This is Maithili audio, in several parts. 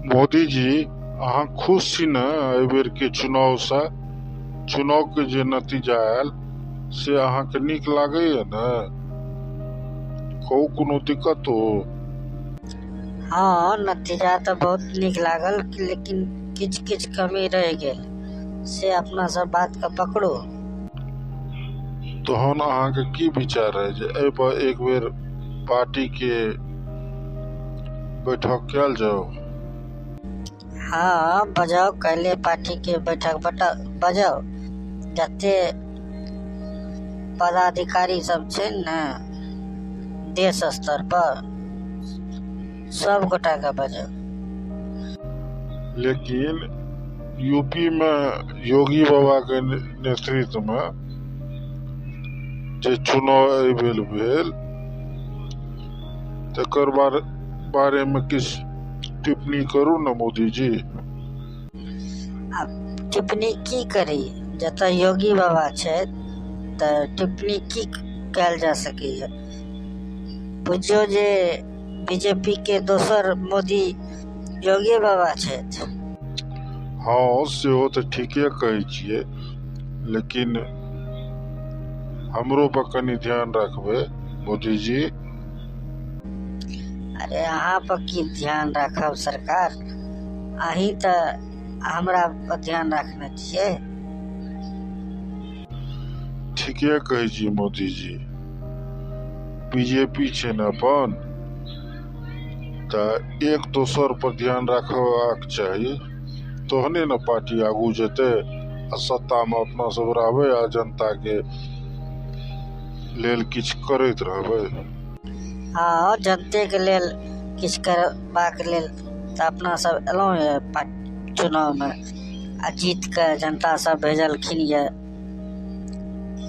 मोदीजी, अहाँ खुश छी ने एहिबेरके चुनावसँ? चुनावके जे नतीजा आयल से अहाँके नीक लागैया ने? कहू, कोनो दिक्कत हो? हँ, नतीजा तऽ बहुत नीक लागल, लेकिन किछु किछु कमी रहि गेल, से अपना सब बातके पकड़ू। तहन अहाँके की विचार अइ जे एहिपर एक बेर पार्टीके बैठक कयल जाउ? हँ, बजाउ, काल्हि पार्टीके बैठक बजाउ। जते पदाधिकारी सब छै ने देश स्तर पर, सब गोटाके बजाउ। लेकिन यूपी मे योगी बाबा के नेतृत्व मे जे चुनाव एहि बेर भेल तकर बारेमे किछु टिप्पणी करू ने मोदीजी। आब टिप्पणी की करी? जतऽ योगी बाबा छथि तऽ टिप्पणी की कयल जा सकैए? बुझियौ जे बीजेपी के दोसर मोदी योगी बाबा छथि। हँ, सेहो तऽ ठीके कहै छियै, लेकिन हमरो पर कनि ध्यान राखबै मोदीजी। अरे, अहाँ पर की ध्यान राखब सरकार? अहीं तऽ हमरा पर ध्यान राखने छियै। ठीके कहै छी मोदीजी। बीजेपी छै ने अपन, तऽ एक दोसर पर ध्यान राखबाक चाही, तहने ने पार्टी आगू जेतै आ सत्तामे अपना सब रहबै आ जनताके लेल किछु करैत रहबै। हँ, जनतेके लेल किछु करबाक लेल तऽ अपना सब एलहुँ ये चुनावमे आ जीत कऽ जनता सब भेजलखिन ये।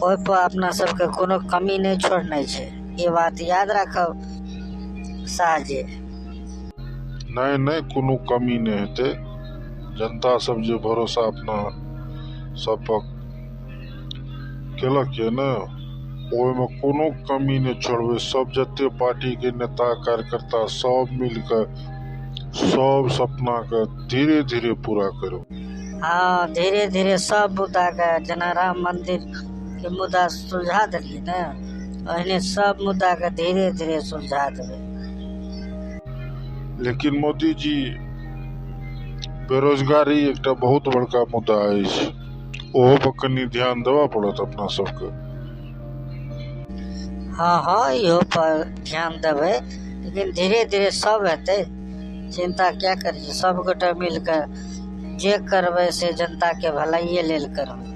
ओहिपर अपना सबके कोनो कमी नहि छोड़नाइ छै, ई बात याद राखब शाहजी। नहि नहि, कोनो कमी नहि हेतै। जनता सब जे भरोसा अपना सब पर केलक ये ने, ओहिमे कोनो कमी नहि छोड़बै। सब जते पार्टीके नेता कार्यकर्ता सब मिलके सब सपनाके धीरे धीरे पूरा करबै। हँ, धीरे धीरे सब मुद्दाके, जेना राम मन्दिरके मुद्दा सुलझा देलियै ने, ओहने सब मुद्दाके धीरे धीरे सुलझा देबै। लेकिन मोदीजी, बेरोजगारी एकटा बहुत बड़का मुद्दा अछि, ओहो पर कनि ध्यान देबऽ पड़त अपना सबके। हँ हँ, इहो पर ध्यान देबै, लेकिन धीरे धीरे सब हेतै। चिन्ता किया करै छी? सबगोटे मिल कऽ जे करबै से जनताके भलाइए लेल करबै।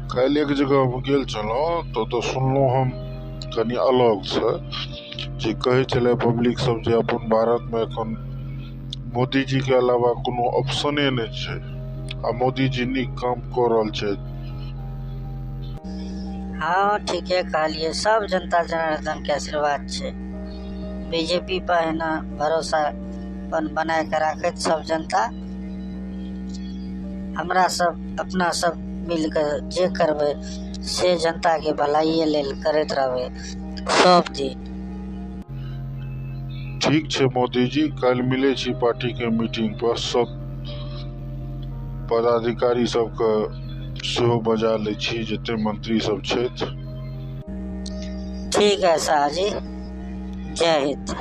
काल्हि एक जगह हम गेल छलहुँ तऽ ओतऽ सुनलहुँ हम कनि अलगसँ जे कहै छलै पब्लिक सब जे अपन भारतमे एखन मोदीजीके अलावा कोनो ऑप्शने नहि छै आ मोदीजी नीक काम कऽ रहल छथि। हँ, ठीके कहलियै। सब जनता जनार्दन के आशीर्वाद छै बीजेपी पर। एना भरोसा अपन बनाय कऽ राखैत सब जनता, हमरा सब अपना सब मिल कऽ जे करबै से जनताके भलाइए लेल करैत रहबै सब दिन। ठीक छै मोदीजी, काल्हि मिलै छी पार्टीके मीटिंग पर। सब पदाधिकारी सबके सेहो बजा लै छी, जते मंत्री सब छथि। ठीक है शाह जी, जय हिन्द।